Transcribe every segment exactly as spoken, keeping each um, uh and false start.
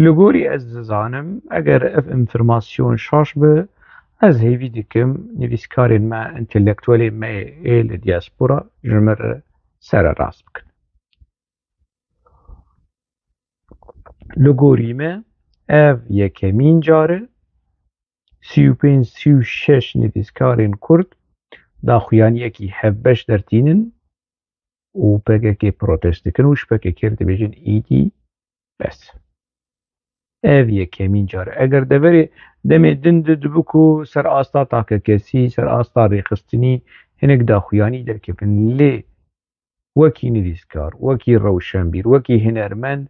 Li gorî ez dizanim, eger ev înformasyon şaş be, ez hêvî dikim nivîskarên me, entelektuelên me ê li diaspora ji min re sererast bikin. Li gorî me ev yekemîn car e, sî û pênc, sî û şeş nivîskarên Kurd daxuyaniyekî hevbeş dertînin û P K K protest dikin û ji P K K re dibêjin, îdî bes. Ev yekemîn car e. Eger deverê demê din de dibe ku ser asta takekesî, ser asta rêxistinî hinek daxuyanî derkevin. Lê wekî nivîskar, wekî rewşenbîr, wekî hunermend,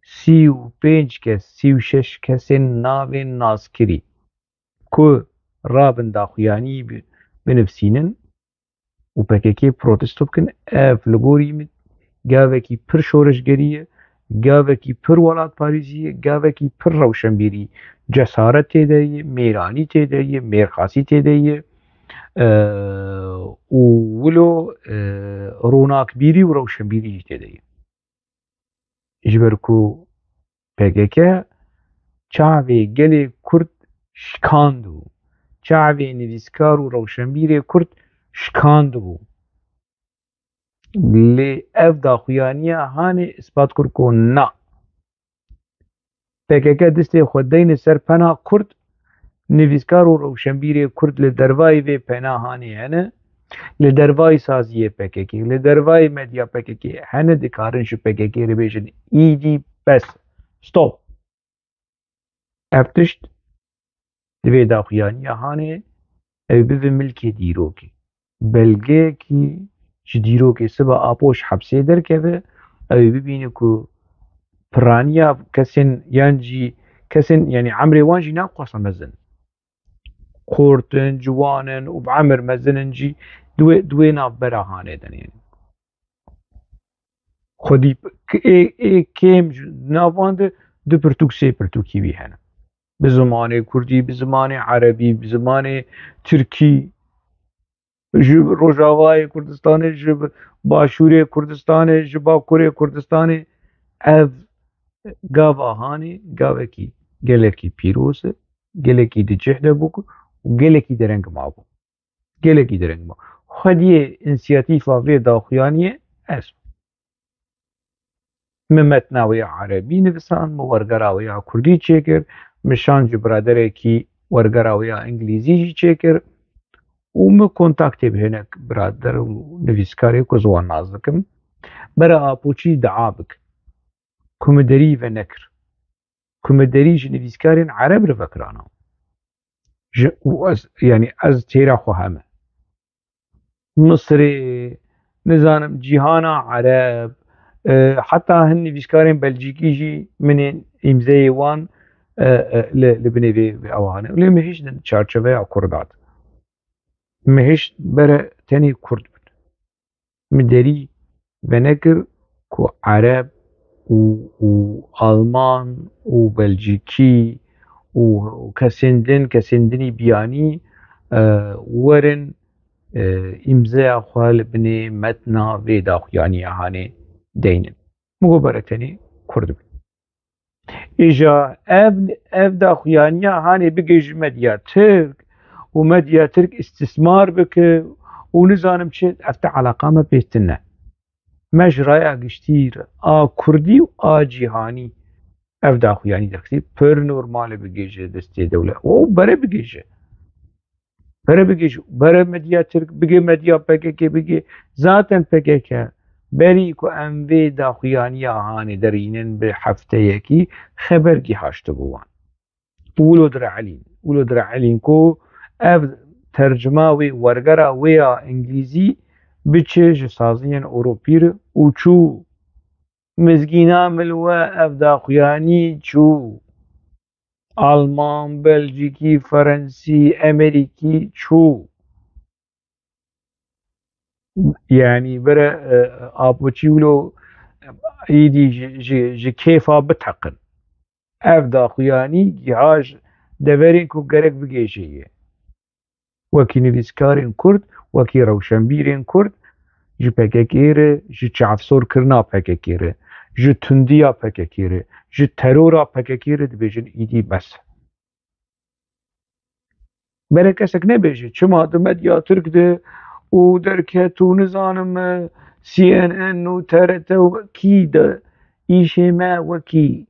sî û pênc kes, sî û şeş kesên navên naskirî ku rabin daxuyanî bi-, binivîsînin û P K K protesto bikin, ev li gorî min gavekî pir şoreşgerî ye, gavekî pir welatparêzî ye, gavekî pir rewşenbîrî, cesaret tê de ye, mêranî tê de ye, mêrxasî tê de ye, e, û wilo, e, ronakbîrî û rewşenbîrî jî tê de ye. Ji ber ku P K K çavê gelê Kurd şikandibû, çavê nivîskar û rewşenbîrê Kurd şikandibû. Lê ev daxuyaniya hanê ispat kir ku na. P K K destê xwe deyne ser pena Kurd, nivîskar û rewşenbîrê Kurd li dervayî vê pena hanê hene, li dervayî saziyê P K K, li dervayî medya P K K hene, dikarin ji P K K re bêjin, îdî bes, stop. Ev tişt di vê daxuyaniya hanê ew bibe milkê dîrokê. Belgeyekî ji dîrokê siba Apo ji hepsê derkeve, ew ê bibîne ku piraniya kesên yan jî kesên, yanî emrê wan jî ne wisa mezin. Xort in, ciwan in û bi emir mezin in jî di wê, di wê navbera hanê de ne. Xwedî k-, ê, ê kêm ji nav wan de du pirtûk, sê pirtûkî wî hene. Bi zimanê kurdî, bi zimanê erebî, bi zimanê tirkî, ji Rojavayê Kurdistanê, ji Başûrê Kurdistanê, ji Bakurê Kurdistanê. Ev gava hanê gavekî gelekî pîroz e, gelekî di cih de bû û gelekî dereng mabû. Gelekî dereng ma. Xwediyê însiyatîfa vê daxuyaniyê ez. Min metna wê ya erebî nivisand, min wergera wê ya kurdî çêkir, min şand ji biraderekî wergera wê ya îngilîzî jî çêkir û min kontaktê bi hinek birader û nivîskarê ku ez wan nas dikim, bere Apoçî dua bik ku min derî venekir, ku min derî ji nivîskarên ereb re vekirana. Ji, û ez, yanî ez têra xwe heme. Misirê, nizanim, cîhana ereb, e, heta hin nivîskarên belcîkî jî min ê îmzeyê wan, e, e, li, li binê vê, vê ewa hene. Lê min hîç di çarçeveya kurdat. Min hîç bere tenê kurd bin. Min derî venekir ku ereb û, û alman û belcîkî û, û kesên din, kesên dinî biyanî, e, werin, e, îmzeya xwe li binê metna vê daxuyaniya hanê deynin. Min got bere tenê kurd bin. Îja ev, ev daxuyaniya hanê bigê ji medya tirk û medya tirk îstismar bike û nizanim çi, ev te eleqa me pê tune. Me ji raya giştî re, a kurdî û a cîhanî, ev daxuyanî derxistî, pir normal e bigêje destê dewlet. Û bere bigêje. Bere bigêje. Bere medya tirk bigê, medya P K K bigê. Zaten P K K berî ku em vê daxuyaniya hanê derînin bi hefteyekî xeber gihaştibû wan. Wilo dire Elîn. Wilo dire Elîn ku ev tercima wê wergera wê ya îngilîzî biçe ji saziyên Ewropî re û çû. Mizgîna min li we ev daxuyanî çû. Alman, Belcîkî, Ferensî, Emerîkî çû. Yanî bire, e, Apoçî wilo îdî ji, ji, ji kêfa biteqin. Ev daxuyanî giha ji deverên ku gerek bigêje ye. Wekî nivîskarên kurd, wekî rewşenbîrên kurd ji P K K re, ji çavsorkirina P K K re, ji tundiya P K K re, ji terora P K K re dibêjin îdî bes. Bere kesek nebêje, çima di medya Tirk de û derket û nizanim, e, C N N û T R T û kî de îşê me wekî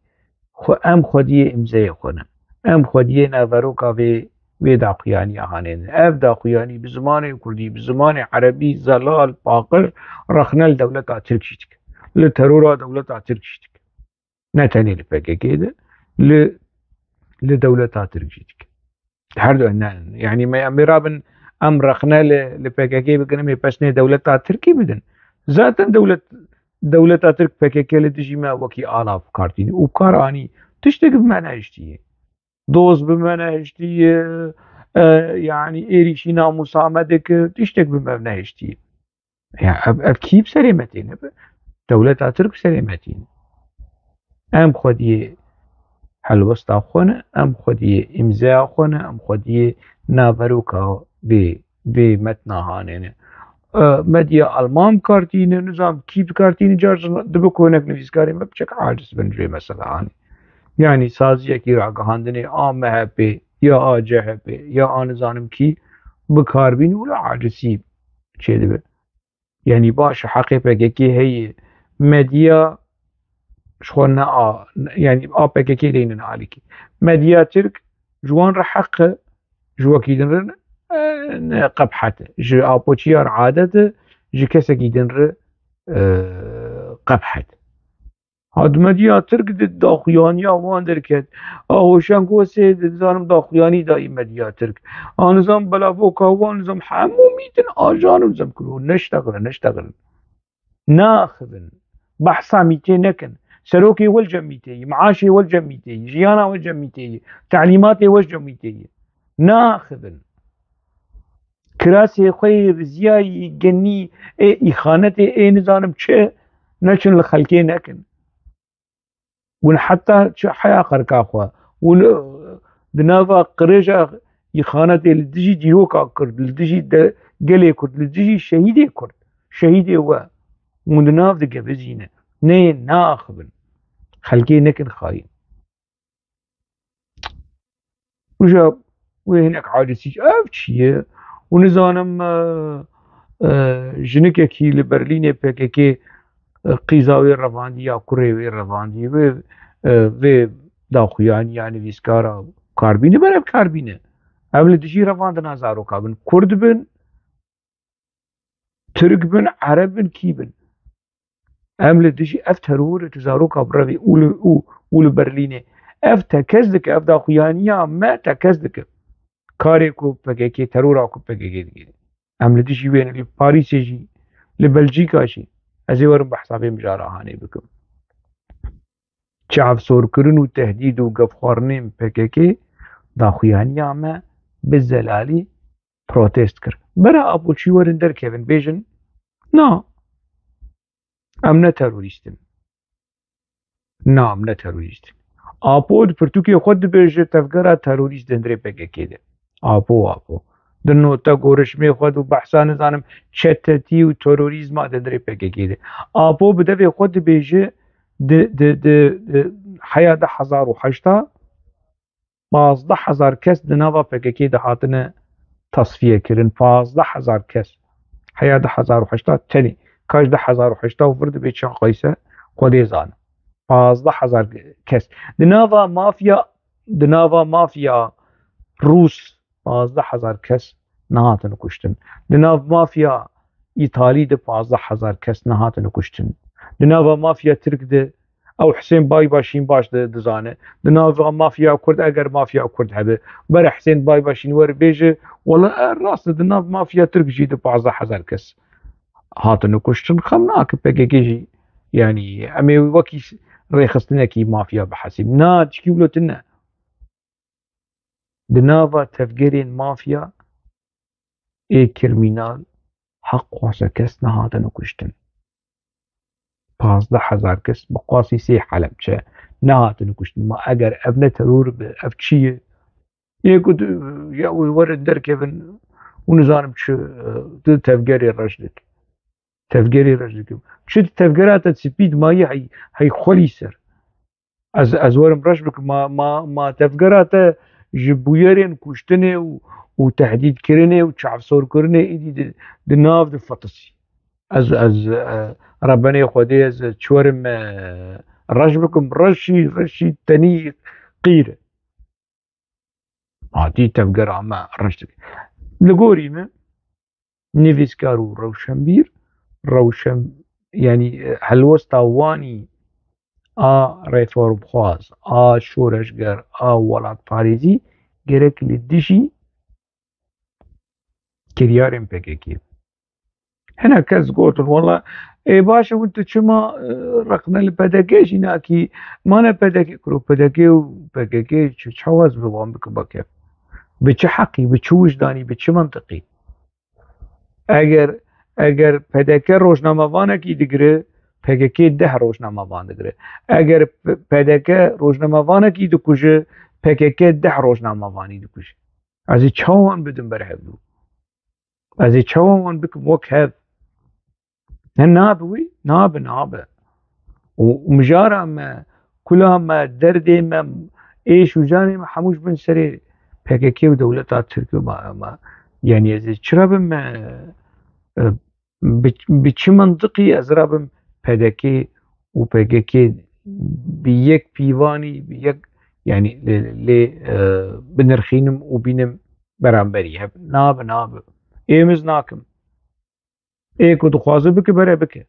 xwe, em xwediyê îmzeyê xwe ne. Em xwediyê naveroka vê, vê daxuyaniya hanê ne. Ev daxuyanî bi zimanê kurdî, bi zimanê erebî, zelal, paqij, rexne li dewleta Tirk jî dike. Li terora dewleta Tirk jî dike. Ne tenê li P K K de, li, li dewleta Tirk jî dike. Her du ne, yanî me em ê rabin, em rexne li, li P K K bikin, em ê pesnê dewleta Tirkî bidin. Zaten dewlet, dewleta Tirk P K K li dijî me wekî ala bi kar tîne û bi kar anî, tiştek bi me nehiştiye. Doz bi me nehiştiye, e, yanî êrîşî namûsa me dike, tiştek bi me nehiştiye. Ya ev, ev kî bi serê me tîne? Dewleta Tirk bi serê me tîne. Em xwediyê helwesta xwe ne, em xwediyê îmzeya xwe ne, em xwediyê naveroka vê, vê metna hanê ne. E, medya Alman bi kar tîne, nizam kî bi kar tîne, car dibe ku hinek nivîskarê me piçek aciz bin ji vê mesela hanê. Yanî saziyekî ragihandinê a M H P ya a C H P ya a nizanim kî bi kar bîn, wilo acizî çêdibe. Yanî baş e, heqê P K K heye. Medya ji xwe ne a, yanî a P K K deynin alîkî. Medya Tirk ji wan re heq e, ji wekî din re ne, ne qebhet e. Ji apoçiya re adet e, ji kesekî din re, e, qebhet e. Ha di medya Tirk di daxuyaniya wan derket. A Hoşeng Wesê di, nizanim, daxuyanî dayî medya Tirk. A nizam belavoka wan, nizam hemû mîtin ajan û nizam kiro. Neştexilin, neştexilin. Naxivin. Behsa mîtê nekin. Serokê wel cem mîtê yî, maaşê wel cem mîtê yî, jiyana wel cem mîtê yî, telîmatê wel cem mîtê yî. Naxivin. Kirasê xwe yê riziyayî genî ê îxanetê ê nizanim çi, neçin li xelkê nekin. Hûn heta çi heya qerka xwe? Hûn, e, di nava qirêja îxanetê li dijî dîroka Kurd, li dijî de, gelê Kurd, li dijî şehîdê Kurd, şehîdê we, hûn di nav de gevizîne. Neyê, naxivin. Xelkê nekin xayîn. Uja wê hinek acizî, ev çi ye? Û nizanim, e, e, jinikekî li Berlînê P K K, e, qîza wê revandî ya kurê wê revandî, wê, e, vê daxuyanî ya nivîskara karbîne, bere karbîne. Ev li dijî revandina zaroka bin. Kurd bin, Tirk bin, Ereb bin, kî bin? Em li dijî ev terorê tu zaroka birevî û li, û, û li Berlînê. Ev tekez dike, ev daxuyaniya me tekez dike. Karê ku P K K, terora ku P K K dike. Em li dijî wê ne, li Parîsê jî, li Belcîka jî. Ez ê werim behsa vê mijara hanê bikim. Çavsorkirin û tehdîd û gefxwarinên P K K daxuyaniya me bi zelalî protest kir. Bera Apoçî werin derkevin, bêjin, na, em ne terorîst in. Na, em ne terorîst in. Apo di pirtûkê xwe dibêje tevgera terorîst di hundirê P K K de. Apo, Apo. Di nota gorişmê xwe de û behsa, nizanim, çetetî û terorîzma di hundirê P K K de. Apo bi devê xwe dibêje di, di, di, di heya du hezar û heşta pazdeh hezar kes di nava P K K de hatine tasfiye kirin. Pazdeh hezar kes. Heya du hezar û heşta tenê. Ka ji du hezar û heşta û vir dibe çi qayse, Xwedê zane. Pazdeh hezar kes. Di nava mafya, di nava mafya Rûs pazdeh hezar kes nehatin kuştin. Di nav mafya Îtalî de pazdeh hezar kes nehatin kuştin. Di nava mafya Tirk de, ew Hisên Baybaşîn baş di-, dizane. Di nava mafya Kurd, eger mafya Kurd hebe, bere Hisên Baybaşîn were bêje, wela, e, rast e, di nav mafya Tirk jî de pazdeh hezar kes hatine kuştin. Xem nake P K K jî, yanî, em ê wekî rêxistinekî mafya bihesîbin. Na, çikî wilo tune. Di nava tevgerên mafya ê krîmînal heqxwaza kes nehatine kuştin. Pazdeh hezar kes bi qasî sê Helebçe nehatine kuştin. Ma eger ev ne teror be, ev çi ye? Yê ku tu, ya wê werin derkevin û nizanim çi, tu tevgerê reş dikî. Tevgerê reş dikim. Çi di tevgera te spî dimayî hey, hey xwelî ser. Ez, ez werim reş bikim. Ma, ma, ma tevgera te ji bûyerên kuştinê û, û tehdîdkirinê û çavsorkirinê êdî di, di nav de fetisî. Ez, ez, e, rebenê Xwedê ez çi werim, e, reş bikim. Reşî, reşî tenî qîr e. Hatî tevgera me reş dike. Li gorî min, nivîskar û rewşenbîr, rewşen-, yanî, e, helwesta wanî a reformxwaz, a şoreşger, a welatparêzî gerek li dijî kiryarên P K K. Hinek kes gotin, wela, ê, baş e, hûn tu çima, e, rexne li P D K jî nakî? Ma ne P D K kiro, P D K û P K K çi, çawa ez bi wan bikim bake? Bi çi heqî, bi çi wijdanî, bi çi mentiqî? Eger, eger P D K rojnamevanekî digire, P K K deh rojnamevan digire. Eger P-, P D K rojnamevanekî dikuje, P K K deh rojnamevanî dikuje. Ez ê çawa wan bidim ber hevdû? Ez ê çawa wan bikim wek hev? Ne nabe wî? Nabe, nabe. Û, û mijara me, kula me, derdê me, êş û canê me hemû ji bin serê P K K û dewleta Tirk û ma, ma, yanî ez ê çira bim, e, e, bi, bi çi mentiqî ez rabim P D K û P K K bi yek pîvanî, bi yek, yanî lê, lê, e, binirxînim û bînim beramberî hev? Nabe, nabe. Êm ez nakim. Ê ku dixwaze bike, bere bike.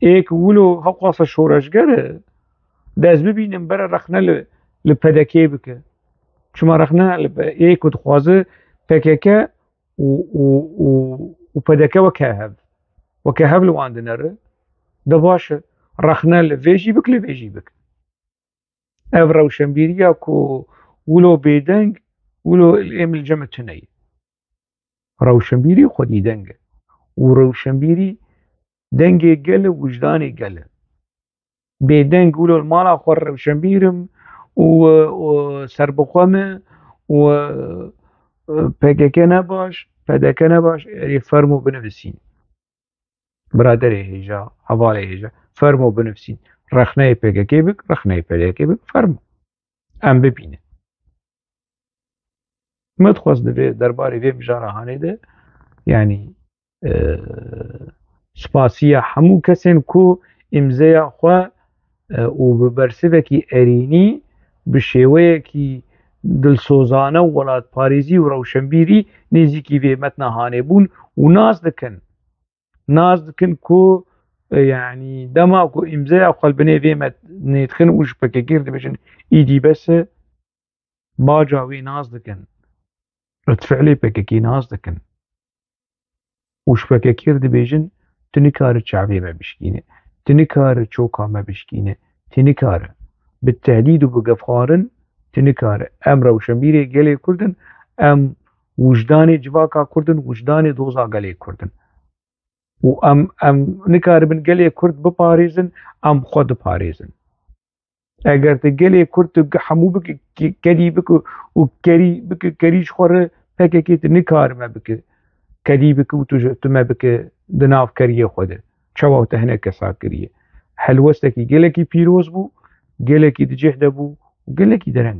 Ê ku wilo hewqasa şoreşger e, dest bibînin, bere rexne li, li P D K bike. Çima rexne li P-, ê ku dixwaze P K K û, û, û, û P D K weke hev, weke hev li wan dinere, de baş e. Rexne li vê jî bik, li vê jî bik. Ev rewşenbîriya ku wilo bêdeng, wilo êm li cem tune ye. Rewşenbîrî xwedî deng e. Û rewşenbîrî dengê gel e, wijdanê gel e. Bêdeng wilo li mala xwe rewşenbîr im û, û serbixwe me û, e, P K K ne baş, P D K ne baş, erê fermo binivîsîn. Biraderê hêja, hevalê hêja, fermo binivîsîn. Rexneyê P K K bik, rexneyê P D K bik, fermo. Em bibînin. Me dixwest di vê derbarê vê mijara hanê de, yanî, e, spasiya hemû kesên ku îmzeya xwe, e, û bi bersivekî erênî, bi şêweyekî dilsozane û welatparêzî û rewşenbîrî nêzîkî vê metna hanê bûn û nas dikin. Nas dikin ku, e, yanî dema ku îmzeya xwe li binê vê metnê dixin û ji P K K re dibêjin, îdî bes e, baca wê nas dikin. Red fiilê P K K nas dikin. Û ji P K K re dibêjin, tu nikare çavê me bişkîne, tu nikare çoka me bişkîne, tu nikare. Bi tehdîd û bi gefxwarin tu nikare. Em rewşenbîrê gelê Kurd in, em wijdanê civaka Kurd in, wijdanê doza gelê Kurd in. Û em, em nikaribin gelê Kurd biparêzin, em xwe diparêzin. Eger tu gelê Kurd tu ge-, hemû bike, ke-, kedî bike û kerî bike, kerî ji xwe re P K K tu nikarime bike, kedî bike û tu ji, tu me bike di nav keriyê xwe de. Çawa te hinek kesa kiriye? Helwestekî gelekî pîroz bû, gelekî di cih de bû û gelekî dereng.